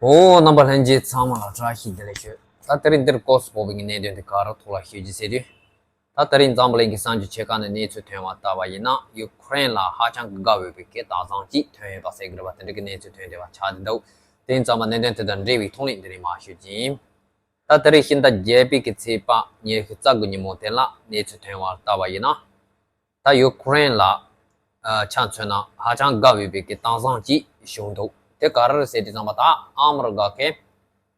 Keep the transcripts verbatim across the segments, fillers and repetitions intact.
འོ། རྣམ་པ་ལྷན་རྒྱས་ཚང་མ་ལ་བཀྲ་ཤིས་བདེ་ལེགས་ཞུ། ད་དེ་རིང་འདིར་སྐབས་སུ་བབས་པའི་གནད་དོན་དེ་ག་རེ་ཐོག་ལ་ཞུ་རྒྱུ་ཟེར་དུས། ད་དེ་རིང་འཛམ་བུ་གླིང་གི་གསར་འགྱུར་ཆེ་ཁག་ནས་གནས་ཚུལ་ཐོན་པ་ལྟ་བ་ཡིན་ན། ཡུ་ཁུ་རེན་ལ་ཧ་ཅང་གི་དགའ་འོས་པའི་གི་དྭངས་གཙང་ཅིག་ཐོན་ཡོད་པ་ཟེར་གྱི་རེད་པ། དེ་འདྲ་གི་གནས་ཚུལ་ཐོན་བསྡད་པ་ཆགས་བསྡད་འདུག་དེ་ཡིན་ཙང་མ་གནད་དོན་དེ་དང་འབྲེལ་བའི་ཐོག་ནས་འདི་ནས་མར་ཞུ་རྒྱུ་ཡིན། ད་དེ་རིང་ཕྱི་ཟླ་བརྒྱད་པའི་གི་ཚེས་པ་ཉི་ཤུ་རྩ་དགུ་ཉིན་མོ་དེ་ལ་གནས་ཚུལ་ཐོན་པ་ལྟ་བ་ཡིན་ན། ད་ཡུ་ཁུ་རེན་ལ་ཨ་ཆ་མཚོན་ན་ཧ་ཅང་དགའ་འོས་པའི་གི་དྭངས་གཙང་ཅིག་བྱུང་འདུག་དེ་ག་རེ་རེད་ཟེར་དུས་ཙམ་པ། ད་ཨ་མི་རི་ཀ་གི་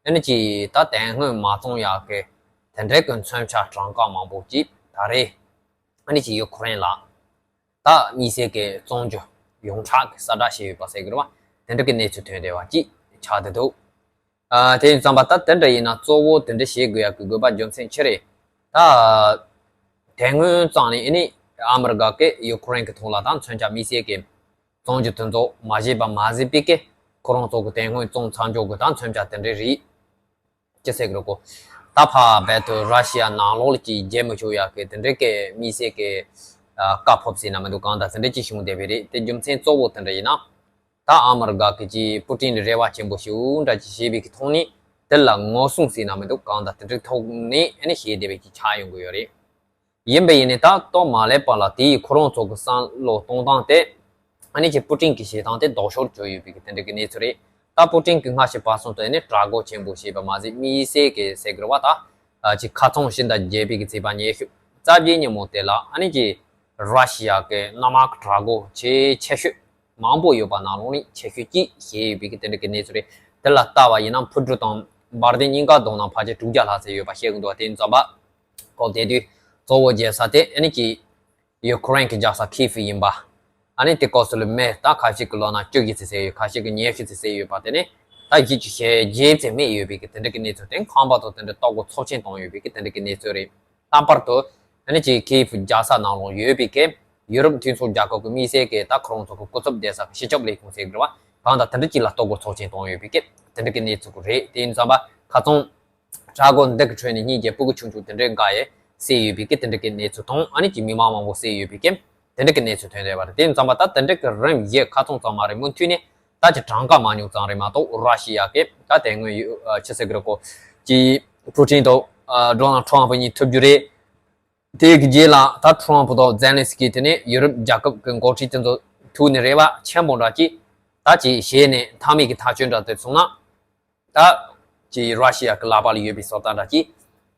ཨ་ནི་ཅིག་ད་དེ་སྔོན་མ་བཙོང་ཡག་གི་དེ་འདྲའི་གི་མཚོན་ཆ་གྲངས་ཀ་མང་པོ་ཅིག་ད་རེས་ཨ་ནི་ཅིག་ཡུ་ཁུ་རེན་ལ་ད་དམིགས་བསལ་གི་བཙོང་རྒྱུ་ཡོངས་གྲགས་གི་གསལ་བསྒྲགས་བྱས་ཡོད་པ་ཟེར་གི་རེད་པ། དེ་འདྲ་གི་གནས་ཚུལ་ཐོན་བསྡད་པ་ཅིག་ཆགས་བསྡད་འདུག་ཨ་དེ་ཡིན་ཙང་པ། ད་དེ་འདྲ་ཡིན་ན་གཙོ་བོ་དེ་འདྲ་བྱེད་དགོས་ཡག་གི་དགོས་པ་རྒྱུ་མཚན་ཅི་རེད། ད་དེ་སྔོན་ཙང་ནས་ཨ་ནི་ཨ་མི་རི་ཀ་གིས་ཡུ་ཁུ་རེན་གི་ཐོག་ལ་ད་མཚོན་ཆ་དམིགས་བསལ་གི་བཙོང་རྒྱུ་དེ་ཚོ་མ་བྱས་པ་མ་ཟད་པའི་གི་ཁོ་རང་ཚོ་གི་དེ་སྔོན་བཙོང་ཚར་འཇོག་གི་ད་མཚོན་ཆ་དེ་འདྲའི་རིགས་ཅི་ཟེར་གི་རེད་གོ། ད་ཕར་རྦད་དུ་ར་ཤི་ཡ་ནང་ལོགས་ལ་ཅིག་བརྗེ་མི་ཆོག་ཡག་གི་དེ་འདྲའི་གི་དམིགས་བསལ་གི་ཨ་བཀའ་ཕབ་ཟེར་ན་མི་འདུག་གང་ལྟར་དེ་འདྲ་ཅིག་བྱུང་བསྡད་པའི་རེད། དེ་རྒྱུ་མཚན་གཙོ་བོ་དེ་འདྲ་ཡིན་ན། ད་ཨ་མི་རི་ཀ་གི་ཅིག་པུ་ཏིན་ལ་རེ་བ་ཆེན་པོ་ཞེ་པོ་འདྲ་ཅིག་བྱས་པའི་གི་ཐོག་ནས་དེ་ལ་ངོ་སྲུང་ཟེར་ན་མི་འདུག་གང་ལྟར་དེ་འདྲའི་ཐོག་ནས་ཨ་ནི་བྱས་བསྡད་པའི་གི་ཆགས་ཡོང་གི་ཡོད་རེད། ཡིན་པ་ཡིན་ནའི་ད་ལྟོ་མ་སླེབས་པ་ལ་དེ་ཡིས་ཁོ་རང་ཚོ་གི་བསམ་བློ་གཏོང་སྟངས་དེ་ཨ་ནི་ཅིག་པུ་ཏིན་གི་བྱེད་སྟངས་དེ་ལྡོག་ཕྱོགས་བྱུང་ཡོད་པའི་གི་དེ་འདྲ་གི་གནས་ཚུལ་རེད། ད་པུ་ཏིན་གི་སྔ་ཕྱི་བར་གསུམ་དུ་ཨ་ནི་དྲག་རྒོལ་ཆེན་པོ་བྱས་པ་མ་ཟད་དམིགས་བསལ་གི་ཟེར་གི་རེད་པ། ད་ཨ་ཅིག་ཁ་སང་ཕྱི་ཟླ་བརྒྱད་པའི་གི་ཚེས་པ་ཉི་ཤུ་རྩ་བརྒྱད་ཉིན་མོ་དེ་ལ་ཨ་ནི་ཅིག་ར་ཤི་ཡ་གི་གནམ་དམག་གི་དྲག་རྒོལ་ཆེས་ཆེ་ཤོས་མང་པོ་ཡོད་པ་ནང་ལོགས་ནས་ཆེ་ཤོས་གཅིག་བྱས་ཡོད་པའི་གི་དེ་འདྲ་གི་གནས་ཚུལ་རེད། དེ་ལ་ལྟ་བ་ཡིན་ན་འཕུར་གྲུ་དང་འབར་མདེལ་གཉིས་ཀ་བསྡོམས་ན་ཕལ་ཆེར་དྲུག་བརྒྱ་ལྷག་ཙམ་ཡོད་པ་བཤད་གི་འདུག་དེ་ཡིན་ཙང་པ་སྐབས་དེ་དུས་གཙོ་བོ་རྒྱལ་ས་དེ་ཨ་ནི་ཅིག་ཡུ་ཁུ་རེན་གི་རྒྱལ་ས་ཁིའིབ་ཡིན་པ། ཨ་ནི་དེ་སྐབས་སུ་ལ་མི་ད་ཁ་ཤས་ཀྱི་ལོ་ན་བཅུ་བཞི་ཙམ་ཟེར་ཡོད། ཁ་ཤས་ཀྱི་ཉི་ཤུ་ཙམ་ཟེར་ཡོད་པ། དེ་ནས་ད་གཞིས་ཀྱི་ཞལ་རྒྱས་ཙམ་མེད་ཡོད་པའི་གི་དེ་འདྲ་གི་གནས་ཚུལ་དེ། ཁང་པ་དང་དེ་འདྲ་སྟོབས་གོ་ཚབས་ཆེན་བཏང་ཡོད་པའི་གི་དེ་འདྲ་གི་གནས་ཚུལ་རེད། ལྷག་པར་དུ་ཨ་ནི་ཅིག་ཁིའིབ་རྒྱལ་ས་ནང་ལོགས་ཡོད་པའི་གི་ཡུ་རོབ་མཐུན་ཚོགས་རྒྱལ་ཁབ་ཀྱི་དམིགས་བསལ་གྱི་ད་ཁོ་རང་ཚོ་གི་སྐུ་ཚབ་བསྡད་ས་གི་སྤྱི་ཁྱབ་ལས་ཁུངས་ཟེར་གི་རེད་པ། གང་ལྟར་དེ་འདྲ་ཅིག་ལ་གཏོར་རྒོལ་ཚོགས་ཆེན་བཏང་ཡོད་པའི་གི་དེ་འདྲ་གི་གནས་ཚུལ་རེད། དེ་ཡིན་ཙང་པ་ཁ་སང་དྲག་རྒོལ་འདི་གི་ཁྲོད་ནས་སྙིང་རྗེ་སྤུ་གུ་ཆུང་ཆུང་དེ་འདྲའི་འགའ་ཡིས་བསད་ཡོད་པའི་གི་དེ་འདྲ་གི་གནས་ཚུལ་དང་། ཨ་ནི་ཅིག་མི་མང་མང་པོ་བསད་ཡོད་པའི་གི་དེ་འདྲ་གི་གནས་ཚུལ་ཐོན་བསྡད་པ་རེད། དེ་ཡིན་ཙང་པ་ད་དེ་འདྲ་གི་རིམ་བཞིན་ཁ་སང་ཙམ་མ་རེད། མུ་མཐུད་ནས་ད་ཅིག་གྲངས་ཀ་མང་ཉུང་ཙམ་རེད་མ་གཏོགས། ར་ཤི་ཡ་གི་ད་དེ་སྔོན་ཡོད་ཨ་ཅི་ཟེར་གི་རེད་གོ། ཅིག་པུ་ཏིན་དང་ཨ་ཌོ་ནལ་ཊམ་ཕ་གཉིས་ཐུག་རྒྱུ་རེད། དེ་གི་རྗེས་ལ་ད་ཊམ་ཕ་དང་ཛེ་ལན་སི་ཀི་དེ་ནས་ཡུ་རོབ་རྒྱལ་ཁབ་ཀྱི་འགོ་ཁྲིད་དེ་ཚོ་ཐུག་ནས་རེ་བ་ཆེན་པོ་འདྲ་ཅིག་ད་ཅིག་བྱས་ནས་མཐའ་མའི་གི་ཐག་གཅོད་འདྲ་དེ་སོང་ན། ད་ཅིག་ར་ཤི་ཡ་གི་ལག་པ་ལ་ཡོད་པའི་བཟོ་ལྟ་འདྲ་ཅིག་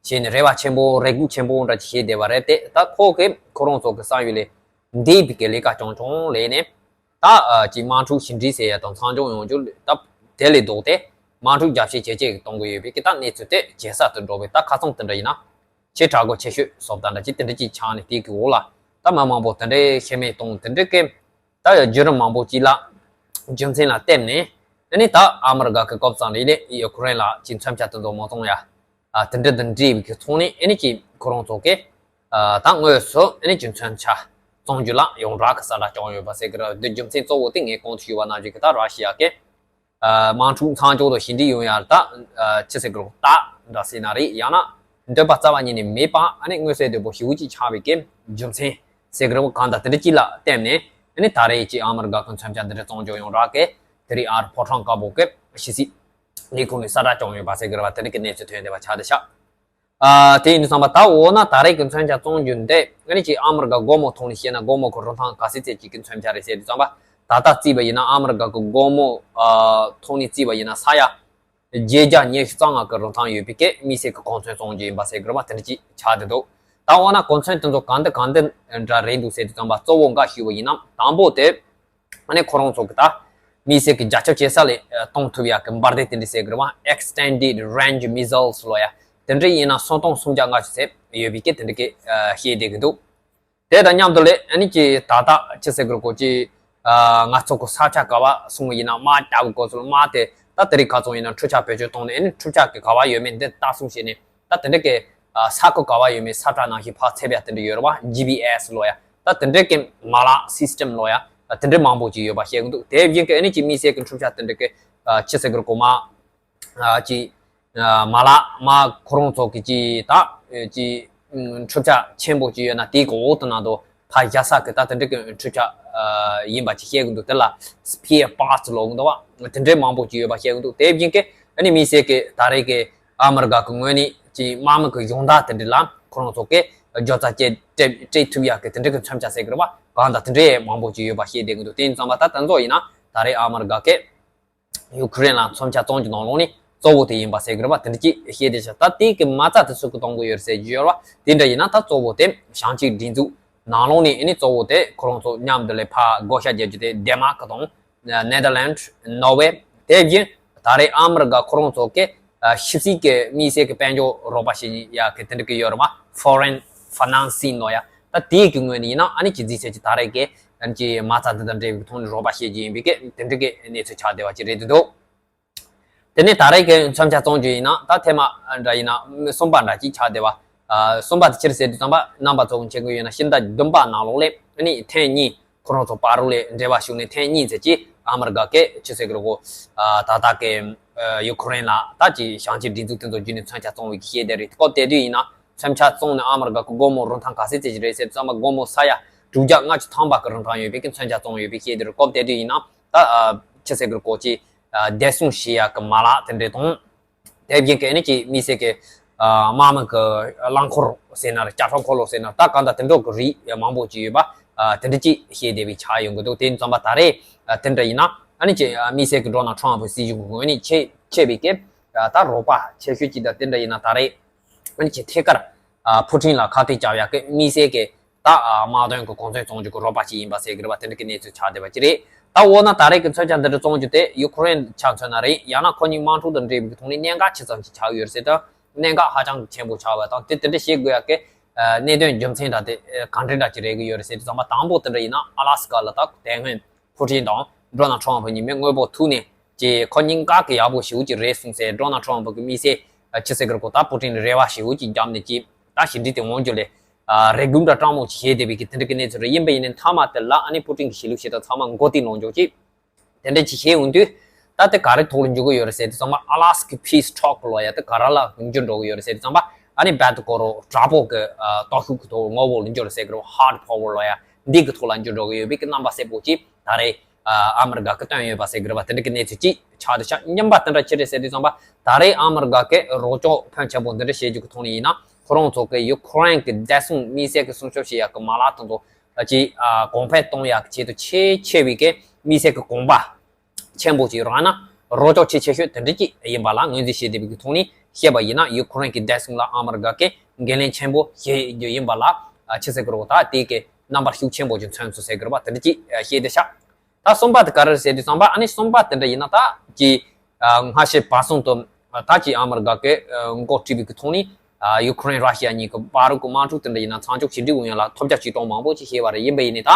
བྱས་ནས་རེ་བ་ཆེན་པོ་རེ་སྒུག་ཆེན་པོ་འདྲ་ཅིག་བྱས་བསྡད་པ་རེད་དེ། ད་ཁོ་གི་ཁོ་རང་ཚོ་གི་བསམ་ཡུལ་ལས་འདས་པའི་གི་ལས་ཀ་རྐྱང་རྐྱང་ལས་ནས། ད་ཨ་ཅིག་དམག་འཁྲུག་ཞི་འགྲིག་ཟེར་ཡ་དང་མཚམས་འཇོག་ཡོང་རྒྱུ་ད་དེ་ལས་ལྡོག་སྟེ་དམག་འཁྲུག་རྒྱབ་བཤད་ཇེ་ཆེ་གཏོང་གི་ཡོད་པའི་གི་ད་གནས་ཚུལ་དེ་ཇེ་གསལ་དུ་འགྲོ་བའི། ད་ཁ་སང་དེ་འདྲ་ཡིན་ན་ཆེས་དྲག་རྒོལ་ཆེ་ཤོས་བཟོ་ལྟ་འདྲ་ཅིག་དེ་འདྲ་ཅིག་ཆགས་ནས། དེ་གི་འོག་ལ་ད་མི་མང་པོ་དེ་འདྲའི་ཤི་རྨས་གཏོང་། དེ་འདྲའི་གི་ད་བརྒྱུད་རིམ་མང་པོ་ཅིག་ལ་རྒྱུ་མཚན་ལ་བརྟེན་ནས། ཨ་ནི་ད་ཨ་མི་རི་ཀ་གི་སྐབས་ཙམ་རེད་ལས་ཡུ་ཁུ་རེན་ལ་ཅིག་མཚོན་ཆ་དེ་ཚོ་མ་བཙོང་ཡ། ཨ་དེ་འདྲ་དང་འབྲེལ་བའི་གི་ཐོག་ནས་ཨ་ནི་ཅིག་ཁོ་རང་ཚོ་གི་ཨ་ད་དངོས་སུ་ཨ་ནི་ཅིག་མཚོན་ཆ་བཙོང་རྒྱུ་ལ་ཡོངས་གྲགས་ཀྱི་གསལ་བསྒྲགས་བྱུང་ཡོད་པ་ཟེར་གི་རེད། འདི་རྒྱུ་མཚན་གཙོ་བོ་དེ་ངས་གོང་དུ་ཞུས་པ་ནང་བཞིན་གི་ད་ར་ཤི་ཡ་གི་ཨ་དམག་འཁྲུག་མཚམས་འཇོག་དང་ཞི་འགྲིག་ཡོང་ཡ་ད་ཨ་ཅི་ཟེར་གི་རེད། ད་འདྲ་ཟེར་ན་རེད། ཡང་ན་འདོད་པ་རྩ་བ་ཉིད་ནས་མེད་པ། ཨ་ནི་མངོན་གསལ་དོད་པོ་ཞེ་པོ་ཅིག་ཆགས་པའི་གི་རྒྱུ་མཚན་ཟེར་གི་རེད། གང་ལྟར་དེ་འདྲ་ཅིག་ལ་བརྟེན་ནས་ཨ་ནི་ད་རེས་ཀྱི་ཨ་མི་རི་ཀ་གི་མཚོན་ཆ་འདི་འདྲ་བཙོང་རྒྱུ་ཡོངས་གྲགས་ཀྱི་དེ་རིང་ཨ་རི་ཕོ་བྲང་དཀར་པོ་གི་ཕྱི་སྲིད་ལས་ཁུངས་ནས་གསལ་བསྒྲགས་བྱུང་ཡོད་པ་ཟེར་གི་རེད་པ། དེ་འདྲ་གི་གནས་ཚུལ་ཐོན་བསྡད་པ་ཆགས་བསྡད་ཤག་ཨ་དེ་ཡིན་དུས་ཙམ་པ་ད་འོ་ན་ད་རེས་ཀྱི་མཚོན་ཆ་བཙོང་རྒྱུ་འདི་ཨ་ནི་ཅིག་ཨ་མི་རི་ཀ་སྒོར་མོ་ཐོག་ནས་བཤད་ན་སྒོར་མོ་གི་རིན་ཐང་ག་ཚད་ཅིག་གི་མཚོན་ཆ་རེད་ཟེར་དུས་ཙམ་པ། ད་ལྟ་བརྩིས་པ་ཡིན་ན་ཨ་མི་རི་ཀ་གི་སྒོར་མོ་ཨ་ཐོག་ནས་བརྩིས་པ་ཡིན་ན་ས་ཡ་བརྒྱད་བརྒྱ་ཉི་ཤུ་རྩ་ལྔ་གི་རིན་ཐང་ཡོད་པའི་གི་དམིགས་བསལ་གྱི་གོ་མཚོན་བཙོང་རྒྱུ་ཡིན་པ་ཟེར་གི་རེད་པ། དེ་འདྲ་ཅིག་ཆགས་བསྡད་འདུག་ད་འོ་ན་གོ་མཚོན་དེ་ཚོ་གང་འདི་གང་འདི་འདྲ་རེད་འདུག་ཟེར་དུས་ཙམ་པ། གཙོ་བོ་འགའ་ཞུས་པ་ཡིན་ན་དང་པོ་དེ་ཨ་ནི་ཁོ་རང་ཚོ་གི་ད་དམིགས་བསལ་གྱི་རྒྱ་ཁྱབ་ཇེ་གསལ་ལ་གཏོང་ཐུབ་ཡག་གི་འབར་མདེལ་དེ་འདྲ་ཟེར་གི་རེད་པ། Extended Range Missiles ལོ་ཡ། དེ་འདྲ་ཡིན་ན་སུམ་སྟོང་སུམ་བརྒྱ་ལྔ་བཅུ་ཙམ་ཡོད་པའི་གི་དེ་འདྲ་གི་བཤད་བསྡད་གི་འདུག་དེ་དང་མཉམ་དུ་ལས་ཨ་ནི་ཅིག་ད་ལྟ་ཅི་ཟེར་གི་རེད་གོ། ཅིག་ཨ་ང་ཚོ་གི་ས་ཆ་ག་བ་སོང་བ་ཡིན་ན་དམག་རྒྱག་གི་གོ་ཚུལ། དམག་དེ་ད་དེ་རིང་ཁ་སང་ཡིན་ན་འཕྲུལ་ཆས་བེད་སྤྱོད་བཏང་ནས་ཨ་ནི་འཕྲུལ་ཆས་གི་ག་བ་ཡོད་མེད་འདི་ལྟ་སྲུང་བྱས་ནས། ད་དེ་འདྲ་གི་ཨ་ས་ཁུལ་ག་བ་ཡོད་མེད་ས་ཁྲ་ནང་བཞིན་ཕར་ཚེབ་ཡ་དེ་འདྲ་ཡོད་རེད་པ། ཇི་པི་ཨེ་སི་ལོ་ཡ། ད་དེ་འདྲ་གི་མ་ལག་སིས་ཊེམ་ལོ་ཡ། ད་དེ་འདྲ་མང་པོ་ཅིག་ཡོད་པ་བཤད་གི་འདུག་དེ་བཞིན་གི་ཨ་ནི་ཅིག་དམིགས་བསལ་གི་འཕྲུལ་ཆས་དེ་འདྲ་གི་ཨ་ཅི་ཟེར་གི་རེད་གོ། མ་ཨ་ཅིག་ཨ་མ་ལག་མ་ཁོ་རང་ཚོ་གི་ཅིག་ད་ཨ་ཅིག་ཨ་འཕྲུལ་ཆས་ཆེན་པོ་ཅིག་ཡོད་ན་དེའི་གི་འོག་ཏུ་ན་དུ་ ཁ་བཞག་ས་གི་ད་དེ་འདྲ་གི་འཕྲུལ་ཆས་ཡིན་པ་ཅིག་བཤད་གི་འདུག་དེ་ལ་spare parts ལབ་གི་འདུག་བ། དེ་འདྲའི་མང་པོ་ཅིག་ཡོད་པ་བཤད་གི་འདུག་དེ་བཞིན་གི་ཨ་ནི་དམིགས་བསལ་གི་ད་རེས་གི་ཨ་མི་རི་ཀ་གི་ངོས་ནས་ཀྱི་དམག་མི་གི་སྦྱོང་བརྡར་དེ་འདྲ་ལ་ཁོ་རང་ཚོ་གི་སྦྱོར་རྩ་སྤྲད་སྤྲད་སྤྲད་ཐུབ་ཡག་གི་དེ་འདྲ་གི་མཚོན་ཆ་ཟེར་གི་རེད་བ། གང་ལྟར་དེ་འདྲའི་མང་པོ་ཅིག་ཡོད་པ་བཤད་བསྡད་གི་འདུག་དེ་ཡིན་ཙང་མ་ད་དེ་ཚོ་ཡིན་ན་ད་རེས་ཨ་མི་རི་ཀ་གི་ཡུ་ཁུ་རེན་ལ་མཚོན་ཆ་བཙོང་རྒྱུ་ནང་ལོགས་ནས་གཙོ་བོ་དེ་ཡིན་པ་ཟེར་གི་རེད་བ། དེ་འདྲ་ཅིག་བཤད་བསྡད་ཤག་ད་དེ་གི་མ་རྩ་དེ་སུ་གི་གཏོང་གི་ཡོད་རེད་ཟེར་རྒྱུ་ཡོད་རེད་བ། དེ་འདྲ་ཡིན་ན་ད་གཙོ་བོ་དེ་བྱང་ཕྱོགས་སྒྲིག་འཛུགས་ནང་ལོགས་ནས་ཨ་ནི་གཙོ་བོ་དེ་ཁོ་རང་ཚོ་མཉམ་དུ་ལས་ཕར་བགོ་བཤའ་རྒྱག་རྒྱུ་དེ་ཌེན་མཱར་ཀ་དང་ནེ་དར་ལེན་ཌི། ནོར་ཝེ། དེ་བཞིན་ད་རེས་ཨ་མི་རི་ཀ་ཁོ་རང་ཚོ་གི་ཨ་ཕྱི་སྲིད་ཀྱི་དམིགས་བསལ་གྱི་དཔལ་འབྱོར་རོགས་པ་བྱེད་ཡག་གི་དེ་འདྲ་གི་ཡོད་རེད་མ། Foreign Financing ལབ་ཡ། ད་དེའི་གི་ངོས་ནས་ཡིན་ན་ཨ་ནི་ཅིག་རྫིས་ཚད་ཀྱི་ད་རེས་ཀྱི་ཨ་ནི་ཅིག་མ་རྩ་འདི་དང་འབྲེལ་བའི་ཐོག་ནས་རོགས་པ་བྱེད་རྒྱུ་ཡིན་པའི་གི་དེ་འདྲ་གི་གནས་ཚུལ་ཆགས་བསྡད་པ་ཅིག་རེད་འདུག་དེ་ནས་ད་རེས་ཀྱི་མཚོན་ཆ་བཙོང་རྒྱུ་ཡིན་ན་ད་ཐེངས་མ་འདྲ་ཡིན་ན་གསུམ་པ་འདྲ་ཅིག་ཆགས་བསྡད་པ། ཨ་གསུམ་པ་དེ་ཅི་རེད་ཟེར་དུས་ཙམ་པ་རྣམ་པ་ཚོ་མཁྱེན་གི་ཡོད་ན་ཕྱི་ཟླ་བདུན་པ་ནང་ལོགས་ལས་ཨ་ནི་ཐེངས་གཉིས། ཁོ་རང་ཚོ་བར་ལ་འབྲེལ་བ་ཞུགས་ནས་ཐེངས་གཉིས་ཙམ་ཅིག་ཨ་མི་རི་ཀ་གིས་ཅི་ཟེར་གི་རེད་གོ། ཨ་ད་ལྟ་གི་ཨ་ཡུ་ཁུ་རེན་ལ་ད་ཅིག་བྱང་ཕྱོགས་སྒྲིག་འཛུགས་དེ་ཚོ་བརྒྱུད་ནས་མཚོན་ཆ་བཙོང་བའི་གི་བཤད་བསྡད་རེད། སྐབས་དེ་དུས་ཡིན་ན་མཚོན་ཆ་བཙོང་ནས་ཨ་མི་རི་ཀ་གི་སྒོར་མོ་རིན་ཐང་ག་ཚད་ཙམ་ཞིག་རེད་ཟེར་དུས་ཙམ་པ་སྒོར་མོ་ས་ཡ་དྲུག་བརྒྱ་ལྔ་བཅུ་ཐམ་པ་གི་རིན་ཐང་ཡོད་པའི་གི་མཚོན་ཆ་བཙོང་ཡོད་པའི་བཤད་བསྡད་རེད། སྐབས་དེ་དུས་ཡིན་ན་ད་ཨ་ཅི་ཟེར་གི་རེད་གོ། ཅིག་ཨ་བདེ་སྲུང་བྱེད་ཡག་གི་མ་ལག་དེ་འདྲས་དང་། དེ་བཞིན་གྱི་ཨ་ནི་ཅིག་དམིགས་བསལ་གྱི་ཨ་དམག་མི་གི་རླངས་འཁོར་ཟེར་ན་རེད། ཇ་ཧྲག་འཁོར་ལོ་ཟེར་ན་རེད། ད་གང་ལྟར་དེ་འདྲ་གི་རིགས་མང་པོ་ཅིག་ཡོད་པ། ཨ་དེ་འདྲ་ཅིག་བཤད་བསྡད་པའི་ཆ་ཡོང་གི་འདུག་དེ་ཡིན་ཙམ་པ་ད་རེས་ཨ་དེ་འདྲ་ཡིན་ན་ཨ་ནི་ཅིག་ཨ་དམིགས་བསལ་གྱི་ཌོ་ནལ་ཊམ་ཕི་སྲིད་གཞུང་གི་ངོས་ནས་ཆེ་ཆེ་བའི་གི་ཨ་ད་རོགས་པ་ཆེ་ཤོས་ཅིག་ད་དེ་འདྲ་ཡིན་ན་ད་རེས་ཨ་ནི་ཅིག་ཐད་ཀར་ཨ་ཕུ་ཊིན་ལ་ཁ་གཏད་བཅག་ཡག་གི་དམིགས་བསལ་གྱི་ད་ཨ་དམག་དོན་གྱི་གོ་མཚོན་བཙོང་རྒྱུ་གི་རོགས་པ་ཞིག་ཡིན་པ་ཟེར་གི་རེད་བ། དེ་འདྲ་གི་གནས་ཚུལ་ཆགས་བསྡད་པ་ཅིག་རེད། ད་འོ་ན་ད་རེས་ཀྱི་མཚོན་ཆ་འདི་འདྲ་བཙོང་རྒྱུ་དེ་ཡུ་ཁུ་རེན་ཆ་མཚོན་ན་རེད། ཡང་ན་ཁོ་གཉིས་དམག་འཁྲུག་དང་འབྲེལ་བའི་ཐོག་ནས་གནད་འགག་ཆེ་ཙམ་ཞིག་ཆགས་ཡོད་རེད་ཟེར། ད་གནད་འགག་ཧ་ཅང་གི་ཆེན་པོ་ཆགས་པ་དང་དེ་དེ་འདྲ་བྱེད་དགོས་ཡག་གི་ཨ་གནད་དོན་རྒྱུ་མཚན་འདྲ་དེ་ཨ་གང་འདྲ་འདྲ་ཅིག་རེད་གི་ཡོད་རེད་ཟེར་དུས་ཙམ་པ། དང་པོ་དེ་འདྲ་ཡིན་ན་ཨ་ལ་སི་ཀ་ལ་ད་དེ་སྔོན་ཕུ་ཊིན་དང་ཌོ་ནལ་ཊམ་ཕི་གཉིས་མི་དངོས་པོ་ཐུག་ནས་ཀྱི་ཁོ་གཉིས་ཀ་གི་ཡག་པོ་ཞེ་པོ་ཅིག་རེད་གསུངས་ཟེར། ཌོ་ནལ་ཊམ་ཕི་གི་དམིགས་བསལ་ཨ་ཅི་ཟེར་གི་རེད་གོ། ད་ཕུ་ཊིན་ལ་རེ་བ་ཞེ་པོ་ཅིག་བརྒྱབ་ནས་ཀྱི་ད་ཞི་འགྲིག་དེ་འོང་རྒྱུ་ལས་ཨ་རེ་སྒུག་འདྲ་སྤྲང་མོ་ཅིག་བྱས་བསྡད་པའི་གི་དེ་འདྲ་གི་གནས་ཚུལ་རེད། ཡིན་པ་ཡིན་ནའི་མཐའ་མ་དེ་ལ་ཨ་ནི་ཕུ་ཊིན་གི་གཞིས་ལུས་ཞེ་དྲག་ཚང་མ་མགོ་རྟིང་ལོག་འཇོག་ཅིག་དེ་འདྲ་ཅིག་བྱས་ཡོང་དུས། ད་དེ་ག་རེ་ཐོག་ལ་འཇུག་གི་ཡོད་རེད་ཟེར་དུས་ཙམ་པ། ཨ་ལ་སི་ཀ་པི་སི་ཊོག་ལབ་ཡ་དེ་ག་རེ་ལ་འགྱུར་འགྲོ་གི་ཡོད་རེད་ཟེར་དུས་ཙམ་པ། ཨ་ནི་རྦད་དེ་ཁོ་རང་དྲག་པོ་གི་ཨ་སྟོབས་ཤུགས་གི་ཐོག་དངོས་པོ་ལ་འགྱུར་ཟེར་གི་རེད། ཧར་ཌི་པ་ཝར་ལབ་ཡ་འདི་གི་ཐོག་ལ་འགྱུར་འགྲོ་གི་ཡོད་པའི་གི་རྣམ་པ་གསལ་པོ་ཅིག་ད་རེས་ཨ་ཨ་མི་རི་ཀ་གི་བཏོན་ཡོད་པ་ཟེར་གི་རེད་བ། དེ་འདྲ་གི་གནས་ཚུལ་ཅིག་ཆགས་བསྡད་ཤག་གཉིས་པ་དེ་འདྲ་ཅི་རེད་ཟེར་དུས་ཙམ་པ། ད་རེས་ཨ་མི་རི་ཀ་གི་རོགས་སྐྱོར་ཕོན་ཆེན་པོ་འདི་འདྲ་བྱེད་རྒྱུ་གི་ཐོག་ནས་ཡིན་ན། ཁོ་རང་ཚོ་གི་ཡུ་ཁུ་རེན་གི་བདེ་སྲུང་དམིགས་བསལ་གི་སྲུང་སྐྱོབ་བྱེད་ཡག་གི་མ་ལག་དེ་ཚོ་ཅིག་ཨ་གོང་འཕེལ་གཏོང་ཡག་གི་ཆེད་དུ་ཆེས་ཆེ་བའི་གི་དམིགས་བསལ་གི་གོམ་པ་ཆེན་པོ་ཅིག་རག་ན་རོགས་སྐྱོར་ཆེས་ཆེ་ཤོས་དེ་འདྲ་ཅིག་ཡིན་པ་ལ་ངོས་འཛིན་བྱེད་བསྡད་པའི་གི་ཐོག་ནས་བཤད་པ་ཡིན་ན། ཡུ་ཁུ་རེན་གི་བདེ་སྲུང་ལ་ཨ་མི་རི་ཀ་གིས་འགན་ལེན་ཆེན་པོ་བྱེད་རྒྱུ་ཡིན་པ་ལ་ཨ་ཅི་ཟེར་གི་རེད་གོ། ད་དེ་གི་རྣམ་པ་ཤུགས་ཆེན་པོ་ཅིག་མཚོན་ཚུལ་ཟེར་གི་རེད་བ། དེ་འདྲ་ཅིག་བཤད་བསྡད་ཤག་ད་གསུམ་པ་དེ་ག་རེ་རེད་ཟེར་དུས་ཙམ་པ། ཨ་ནི་གསུམ་པ་དེ་འདྲ་ཡིན་ན་ད་ཀྱི་ཨ་སྔ་ཕྱི་བར་གསུམ་དུ་ད་ཀྱི་ཨ་མི་རི་ཀ་གི་ཨ་འགོ་ཁྲིད་པའི་གི་ཐོག་ནས་ཨ་ཡུ་ཁུ་རེན་ར་ཤི་ཡ་གཉིས་ཀྱི་བར་གྱི་དམག་འཁྲུག་དེ་འདྲ་ཡིན་ན་མཚམས་འཇོག་ཞི་འགྲིག་ཡོང་ཡ་ལ་ཐབས་བརྒྱ་ཇུས་སྟོང་མང་པོ་ཅིག་བྱས་པ་རེད། ཡིན་པ་ཡིན་ནའི་ད་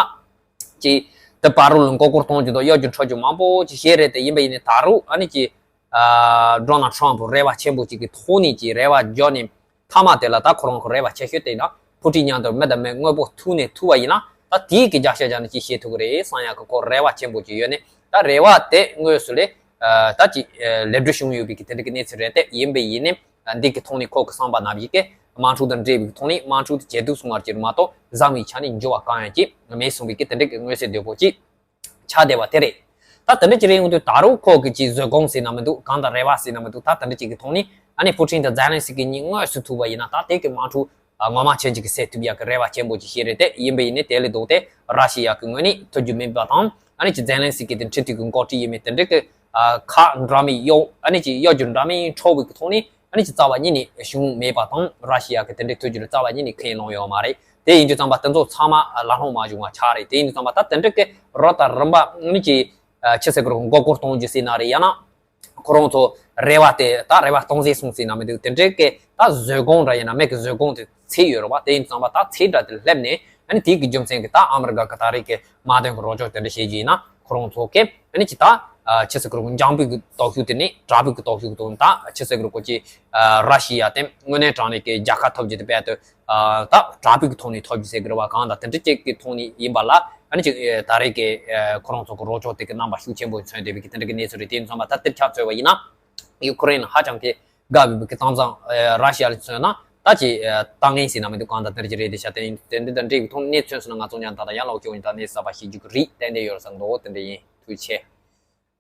ཀྱི་དེ་བར་ལ་མགོ་སྐོར་གཏོང་རྒྱུ་དང་གཡོ་སྒྱུ་འཕྲོག་རྒྱུ་མང་པོ་ཅིག་བྱས་རེད་དེ། ཡིན་པ་ཡིན་ནའི་ད་རུང་ཨ་ནི་ཀྱི་ཨ་ཌོ་ནལ་ཊམ་ཕི་རེ་བ་ཆེན་པོ་ཅིག་གི་ཐོག་ནས་ཀྱི་རེ་བ་བརྒྱབ་ནས། མཐའ་མ་དེ་ལ་ད་ཁོ་རང་གི་རེ་བ་ཆེ་ཤོས་དེ་ཡིན་ན་ཕུ་ཊིན་མཉམ་དུ་མི་དང་མི་དངོས་པོ་ཐུག་ནས་ཐུག་པ་ཡིན་ན་ད་དེའི་གི་རྒྱབ་ཤ་རྒྱག་ནས་ཅིག་བྱེད་ཐུབ་ཀྱི་རེད་བསམ་ཡག་གི་ཁོ་རེ་བ་ཆེན་པོ་ཅིག་ཡོད་ནས། ད་རེ་བ་དེ་དངོས་སུ་ལས་ད་ཅིག་ལེགས་འགྲུབ་བྱུང་ཡོད་པའི་གི་དེ་འདྲ་གི་གནས་ཚུལ་རེད་དེ། ཡིན་པ་ཡིན་ནའི་འདི་གི་ཐོག་ནས་ཁོ་གི་བསམ་པ་ནང་བཞིན་གི་དམག་འཁྲུག་དང་འབྲེལ་བའི་ཐོག་ནས་དམག་འཁྲུག་དེ་ཇེ་སྡུག་སོང་བར་གྱུར་མ་གཏོགས་བཟང་བའི་ཆ་ནས་འགྱུར་བ་གང་ཡང་ཅིག་མེད་གསུངས་པའི་གི་དེ་འདྲ་གི་མངོན་གསལ་དོད་པོ་ཅིག་ཆགས་བསྡད་པ་དེ་རེད། ད་དེ་འདྲ་ཅིག་རེད་ཡོང་དུས་ད་རུང་ཁོ་གི་ཅིག་བཟོད་སྒོམ་ཟེར་ན་མི་འདུག་གང་དང་རེ་བ་ཟེར་ན་མི་འདུག་ད་དེ་འདྲ་ཅིག་གི་ཐོག་ནས་ཨ་ནི་ཕུ་ཊིན་དང་ཛེ་ལན་སི་ཀི་གཉིས་དངོས་སུ་ཐུག་པ་ཡིན་ན་ད་དེ་གི་དམག་འཁྲུག་ཨ་ངོ་མ་ཆེན་ཅིག་གི་སེལ་ཐུབ་ཡག་གི་རེ་བ་ཆེན་པོ་ཅིག་བྱས་རེད་དེ། ཡིན་པ་ཡིན་ནའི་དེ་ལས་ལྡོག་སྟེ་ར་ཤི་ཡ་གི་ངོས་ནས་ཐུབ་རྒྱུ་མིན་པ་དང་། ཨ་ནི་ཅིག་ཛེ་ལན་སི་ཀི་དེ་འཁྲུག་རྩོད་ཀྱི་འགོ་ཁྲིད་ཡིན་མིན་དེ་འདྲ་གི་ཨ་ཁ་འདྲ་མིན་གཡོ། ཨ་ནི་ཅིག་གཡོ་སྒྱུ་འདྲ་མིན་འཕྲོ་བའི་གི་ཐོག་ནས། ཨ་ནི་ཅིག་རྩ་བ་ཉིད་ནས་བྱུང་མེད་པ་དང་། ར་ཤི་ཡ་གི་དེ་འདྲའི་ཐུགས་རྒྱུད་ལ་རྩ་བ་ཉིད་ནས་ཁས་ལེན་ཡོད་མ་རེད། དེ་ཡིན་དུས་ཙམ་པ་དེ་ཚོ་ཚང་མ་ལ་ལྷུང་མ་བྱུང་བ་ཆགས་རེད། དེ་ཡིན་དུས་ཙམ་པ་ད་དེ་འདྲ་གི་རོ་ད་རིམ་པ་ཨ་ནི་ཅིག་ཨ་ཆི་ཟེར་གི་རེད། མགོ་སྐོར་གཏོང་རྒྱུ་ཟེར་ན་རེད། ཡང་ན་ཁོ་རང་ཚོ་རེ་བ་དེ་ད་རེ་བ་གཏོང་ཟེར་སོང་ཟེར་ན་མི་འདུག་དེ་འདྲའི་གི་ད་བཟོད་སྒོམ་འདྲ་ཡིན་ན་མི་གི་བཟོད་སྒོམ་དེ་ཚད་ཡོད་རེད་བ། དེ་ཡིན་དུས་ཙམ་པ་ད་ཚད་འདྲ་དེ་སླེབས་ནས། ཨ་ནི་དེའི་གི་རྒྱུ་མཚན་གི་ད་ཨ་མི་རི་ཀ་གི་ད་རེས་ཀྱི་དམག་དོན་གི་རོགས་སྐྱོར་དེ་འདྲ་བྱེད་རྒྱུ་ཡིན་ན། ཁོ་རང་ཚོ་གི་ཨ་ནི་ཅི་ད་ཨ་ཆི་ཟེར་གི་རེད། འཇམ་པོའི་གི་སྟོབས་ཤུགས་དེ་ནི་དྲག་པོའི་གི་སྟོབས་ཤུགས་དང་། ད་ཆི་ཟེར་གི་རེད། ཁོ་ཅི་ཨ་ར་ཤི་ཡ་དེ་དངོས་གནས་དྲང་གནས་ཀྱི་རྒྱལ་ཁ་ཐོབ་རྒྱུ་དེ་རྦད་དེ་ཨ་ད་དྲག་པོའི་གི་ཐོག་ནས་ཐོབ་རྒྱུ་ཟེར་གི་རེད་བ། གང་ལྟར་དེ་འདྲ་ཅིག་གི་ཐོག་ནས་ཡིན་པ་ལ། ཨ་ནི་ཅིག་ཨ་ད་རེས་ཀྱི་ཨ་ཁོ་རང་ཚོ་གི་རོགས་སྐྱོར་དེ་གི་རྣམ་པ་ཤུགས་ཆེན་པོ་མཚོན་བསྡད་པའི་གི་དེ་འདྲ་གི་གནས་ཚུལ་རེད། དེ་ཡིན་ཙང་མ་ད་དེར་ཆ་མཚོན་པ་ཡིན་ན། ཡུ་ཁུ་རེན་ཧ་ཅང་གི་དགའ་བའི་གི་གཏམ་བཟང་། ཨ་ར་ཤི་ཡ་ལ་མཚོན་ན་ ད་ཅི་ལྟ་ངན་ཟེར་ན་མི་འདུག་གང་ལྟར་དེ་རེད་ཅི་རེད་དེ་བྱ་དེ་ཡིན་དེ་འདི་དང་འབྲེལ་བའི་ཐོག་གནས་ཚུལ་སོང་ན་ང་ཚོ་ཉན་ད་ད་ཡང་ལོག་ཁྱེད་ཉན་ད་གནས་ས་པ་ཤེས་རྒྱུ་གི་རེད་ཏན་ཏན་ཡོད་རེད་བསམ་འདུག་དེ་འདྲ་ཡིན། ཐུགས་རྗེ་ཆེ།